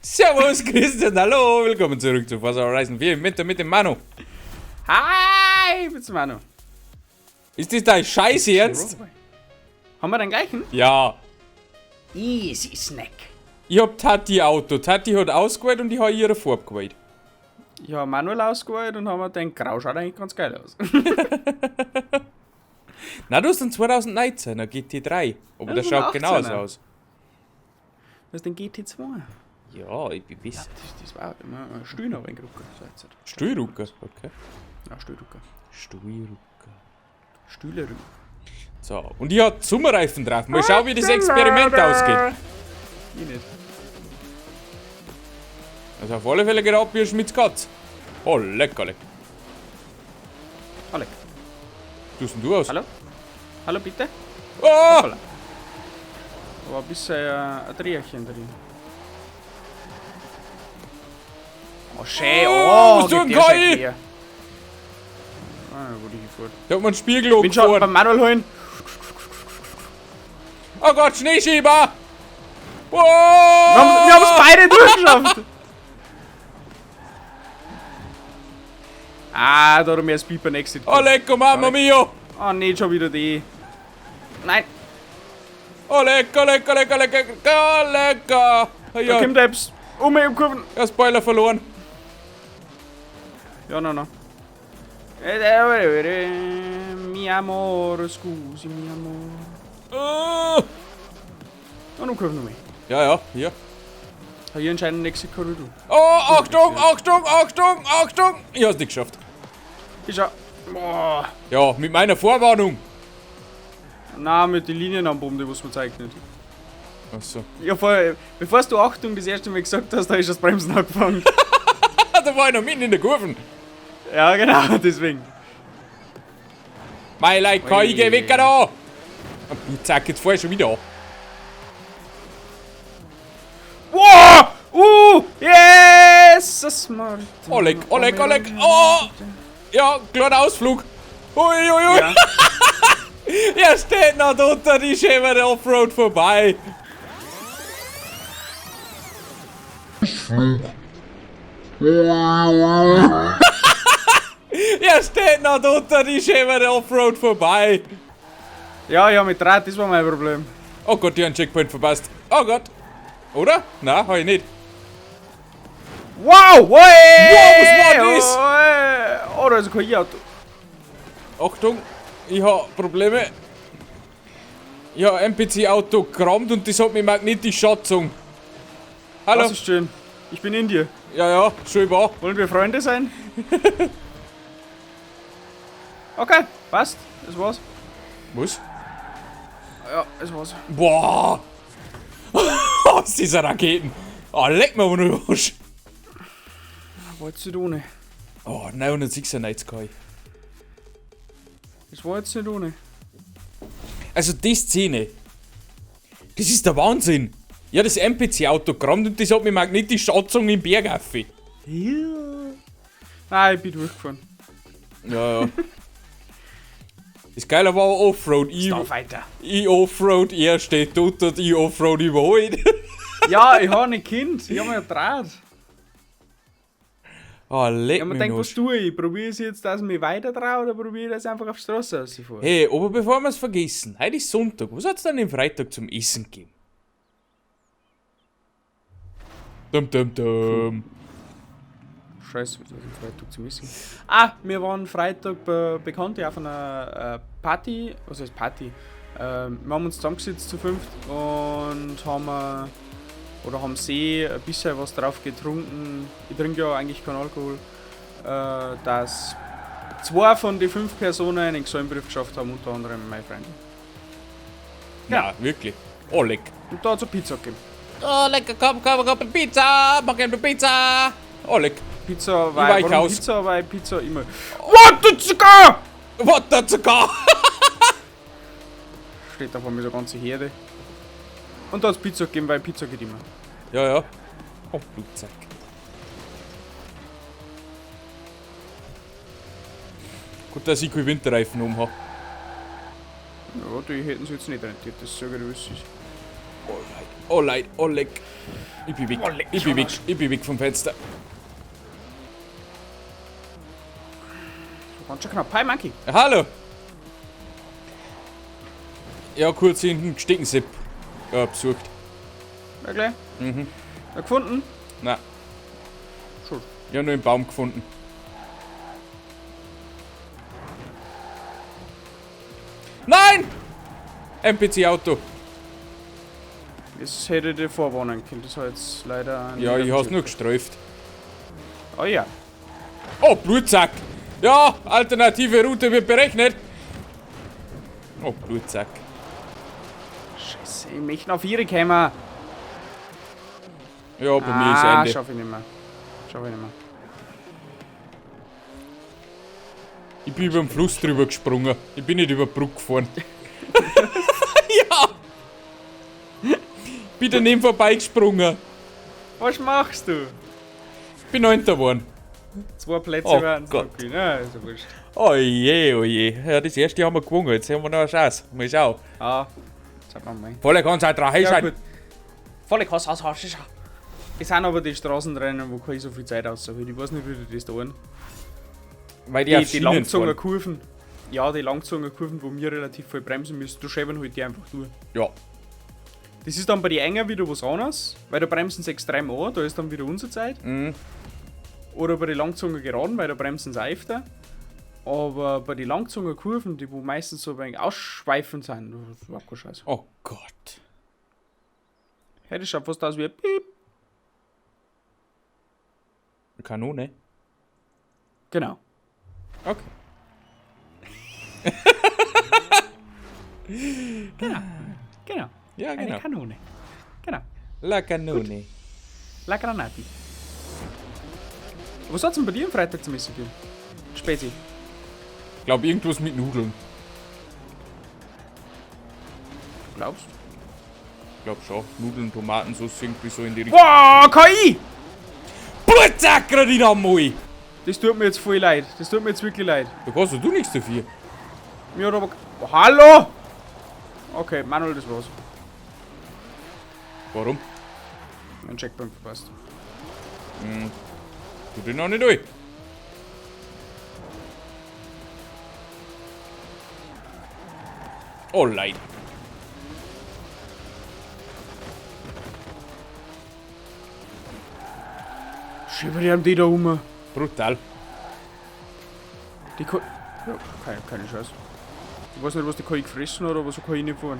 Servus Christian, hallo, willkommen zurück zu Forza Horizon 4 mit dem Manu. Hi, ich bin's Manu. Ist das dein Scheiß Ernst? Haben wir den gleichen? Ja. Easy Snack. Ich hab Tati Auto. Tati hat ausgewählt und ich hab ihre Farbe gewählt. Ich hab Manuel ausgewählt und haben mir gedacht, grau schaut eigentlich ganz geil aus. Na, du hast den 2019er GT3. Aber der Das ist schaut ein genauso 18er. aus. Das ist den GT2. Ja, ich bin wiss. Ja, das war immer ein Stuhl noch ein Drucker. So jetzt. Stuhlrucker, okay. Ja, Stuhlrucker. Stuhlrucker. Stühlerücker. So, und ich hab Sommerreifen drauf. Mal schauen, wie das Experiment ausgeht. Ich nicht. Also auf alle Fälle geht ab wie ein Schmitz Katz. Oh, lecker, lecker. Hallo. Tust denn du aus? Hallo? Hallo, bitte? Oh! Hoppala. Aber ein bisschen ein Dreierchen drin. Oh, schön. Oh, Oh, was tut geht denn der schon KI? quer. Ah, wo die gefahren. Da hat man einen Spiegel Bin schon beim angefahren. Manuel holen. Oh Gott, Schneeschieber! Oh! Wir haben's beide durchgeschafft. Ah, da hat mir Speed beim Exit. Oh, lecco, mamma mia! Oh, nicht schon wieder die. Nein, Oh, lecco, lecco, lecco, lecco, lecco, lecco! da Ja, kommt etwas. Um die Kurven. ja, Spoiler verloren. Ja, no, no. Mi amor, scusi, mi amor. Oh. Und um Kurven noch mehr. Ja, ja, hier. Hab ich anscheinend einen Exit gehabt, oder du? Oh, Achtung, Achtung, Achtung, Achtung! Ich hab's nicht geschafft. Ich schau. Boah. Ja, mit meiner Vorwarnung. Nein, mit den Linien am Boden, die was man zeichnet. Achso. Ja, vorher, bevor du Achtung das erste Mal gesagt hast, da ist das Bremsen angefangen. Da war ich noch mitten in der Kurven. Ja, genau, deswegen. Mei, like, KI, geh weg da! Und ich zeig jetzt vorher schon wieder an. Wow! Yes! Das macht. Oleg, Oleg, Oleg! Oh! Ja, kleiner Ausflug. Ui, ui, ui. Ja. Er steht noch unter die Schäfer Offroad vorbei. Er steht noch unter die Schäfer Offroad vorbei. Ja, ja, mit Draht, das war mein Problem. Oh Gott, ich hab einen Checkpoint verpasst. Oh Gott. Oder? Nein, hab ich nicht. Wow! Wow, was war das? Oh, da ist ein KI-Auto. Achtung, ich hab Probleme. Ich hab ein NPC-Auto gerammt und das hat mich magnetisch angezogen. Hallo? Das ist schön. Ich bin in dir. Ja, ja, schön war. Wollen wir Freunde sein? Okay, passt. Das war's. Was? Ja, das war's. Boah! Was ist Raketen? Oh, leck mir aber nur was. War jetzt nicht ohne. Oh, 996 KI. Das war jetzt nicht ohne. Also die Szene, das ist der Wahnsinn. Ja, das NPC-Auto gerammt und das hat mich magnetisch angezogen im Berg auf. Ja. Nein, ich bin durchgefahren. Ja, ja. Das Geile war Offroad. Ich, Starfighter. ich Offroad, er steht dort und ich Offroad überholt. Ja, ich hab ein Kind. Ich hab mir getraut. Oh, leck Ich hab mir mich gedacht, noch. was tue ich? Probiere ich jetzt, dass ich mich weiter traue oder probiere ich das einfach auf die Straße rauszufahren? Hey, aber bevor wir es vergessen, heute ist Sonntag. Was hat's denn am Freitag zum Essen gegeben? Dum, dum, dum. Scheiße, was war am Freitag zum Essen? Ah, wir waren Freitag bei Bekannten auf einer Party. Was heißt Party? Wir haben uns zusammengesetzt zu fünft und haben oder haben sie ein bisschen was drauf getrunken. Ich trinke ja eigentlich keinen Alkohol. Dass 2 von den 5 Personen einen Gesellenbrief geschafft haben, unter anderem mein Freund. Ja, wirklich. Oh, leck. Und da hat es eine Pizza gegeben. Oh, lecker, komm, komm, komm, Pizza! Mach gerne Pizza! Oh, leck. Pizza, weich weil, warum aus. Pizza, weil Pizza immer. What the Zucker! What the Zucker! Steht da vor mir so eine ganze Herde. Und da hat es Pizza gegeben, weil Pizza geht immer. Ja, ja. Oh, Blutsack. Gut, dass ich keine Winterreifen um habe. Ja, die hätten sie jetzt nicht rentiert, das sage ich, was ist. Oh leid, oh leid, oh leck. Ich bin weg, Oh, leck ich bin mich weg, ich bin weg vom Fenster. Ganz schön knapp. Hi, Monkey. Hallo! Ja, kurz hinten Gesteckensepp besucht. Wirklich? Mhm. Na, gefunden? Nein, Schon. ich hab nur einen Baum gefunden. Nein! NPC-Auto. Das hätte ich dir vorwarnen können. Das hat jetzt leider. Ja, ich hab's nur gestreift. gestreift. Oh ja. Oh, Blutsack! Ja, alternative Route wird berechnet. Oh, Blutsack. Scheiße, ich möchte auf ihre kommen. Ja, bei mir ist Ah, Ende. schaff ich nicht mehr. Schaff ich nicht mehr. Ich bin über den Fluss drüber gesprungen. Ich bin nicht über die Brücke gefahren. Ja! Bin daneben vorbeigesprungen. Was machst du? Bin Neunter geworden. Zwei Plätze Oh werden Gott. Okay. Na, ist ja wurscht. Oh je, oh je. Ja, das erste haben wir gewonnen. Jetzt haben wir noch eine Chance. Mal schauen. Ah, schauen wir mal. Volle Konzentration. Ja, gut. Volle Kasse, aus, aus, aus. Es sind aber die Straßenrennen, wo keiner so viel Zeit rausholt. Ich weiß nicht, wie die das tun. Weil die, Die, auf die Schienen langzogenen fahren. Kurven. Ja, die langzogenen Kurven, wo wir relativ viel bremsen müssen, da schäbern halt die einfach durch. Ja. Das ist dann bei den Enger wieder was anderes, weil da bremsen sie extrem an, da ist dann wieder unsere Zeit. Mhm. Oder bei den langzogenen Geraden, weil da bremsen sie öfter. Aber bei den langzogenen Kurven, die wo meistens so ein wenig ausschweifend sind, das ist überhaupt kein Scheiß. Oh Gott. Hey, das schaut fast aus wie ein Piep. Kanone. Genau. Okay. Genau. Ja, Eine genau. Kanone. Genau. La Kanone. La Granati. Was hat's denn bei dir am Freitag zum Essen gegeben? Spezi. Ich glaube, irgendwas mit Nudeln. Glaubst Ich glaube schon. Nudeln, Tomatensauce, irgendwie so in die Richtung. Boah, KI! Blutsack, gerade am. Das tut mir jetzt voll leid. Das tut mir jetzt wirklich leid. Da kannst du nichts dafür. Mir hat aber. Oh, hallo! Okay, Manuel, das war's. Warum? Mein Checkpoint verpasst. Tu den noch nicht durch. Oh, leid. Schieber die haben die da rum. Brutal. Die Ko. Ja, keine Chance. Ich weiß nicht, was die KI gefressen hat, aber so kann ich nicht fahren.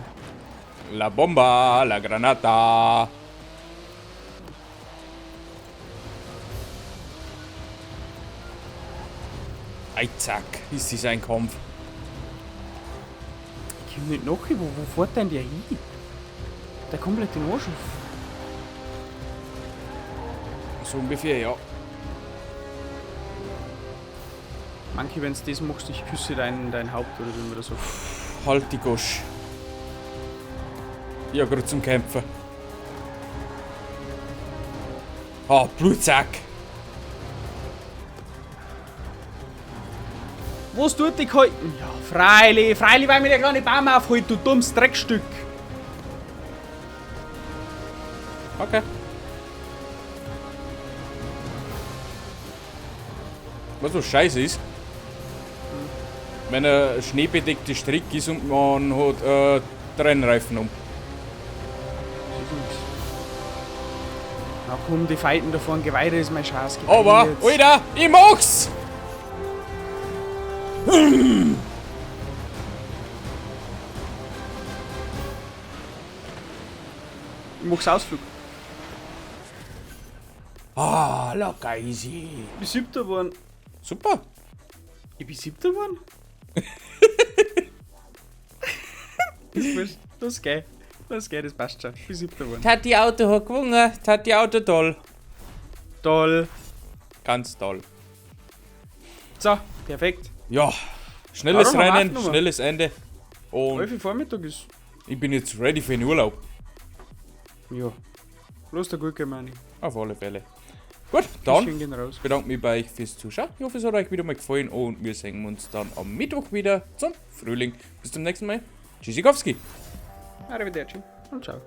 La Bomba, la Granata. Ei, zack, ist dies ein Kampf. Ich komm nicht nach, wo fährt denn der hin? Der komplett den Arsch auf. So ungefähr, ja. Manki, wenn du das machst, ich küsse dein Haupt oder wie man das sagt. Halt die Gosch. Ja, gerade zum Kämpfen. Ah, Blutsack. Was tut die KI? Ja, freilich, freilich, weil mir der kleine Baum aufholt, du dummes Dreckstück. Okay. Was so scheiße ist, wenn eine schneebedeckte Strecke ist und man hat Rennreifen um. Na komm, die Fighten da vorne weiter ist mein Schatz. Geh Aber, jetzt. Alter, ich mach's! Ich mach's Ausflug. Ah, locker easy. Ich bin siebter geworden. Super. Ich bin siebter geworden? Das ist wurscht. Das ist geil. Das ist geil, das passt schon. Ich bin siebter geworden. Tati Auto hat gewonnen. Tati Auto toll. Toll. Ganz toll. So, perfekt. Ja, schnelles Warum haben wir Rennen, aufgenommen? schnelles Ende. Und 11 Uhr Vormittag ist. ich bin jetzt ready für den Urlaub. Ja. Los, der Gurke, meine ich. Auf alle Fälle. Gut, dann Küsschen gehen raus. bedanke mich bei euch fürs Zuschauen. Ich hoffe, es hat euch wieder mal gefallen und wir sehen uns dann am Mittwoch wieder zum Frühling. Bis zum nächsten Mal. Tschüssikowski. Arrivederci. Und ciao.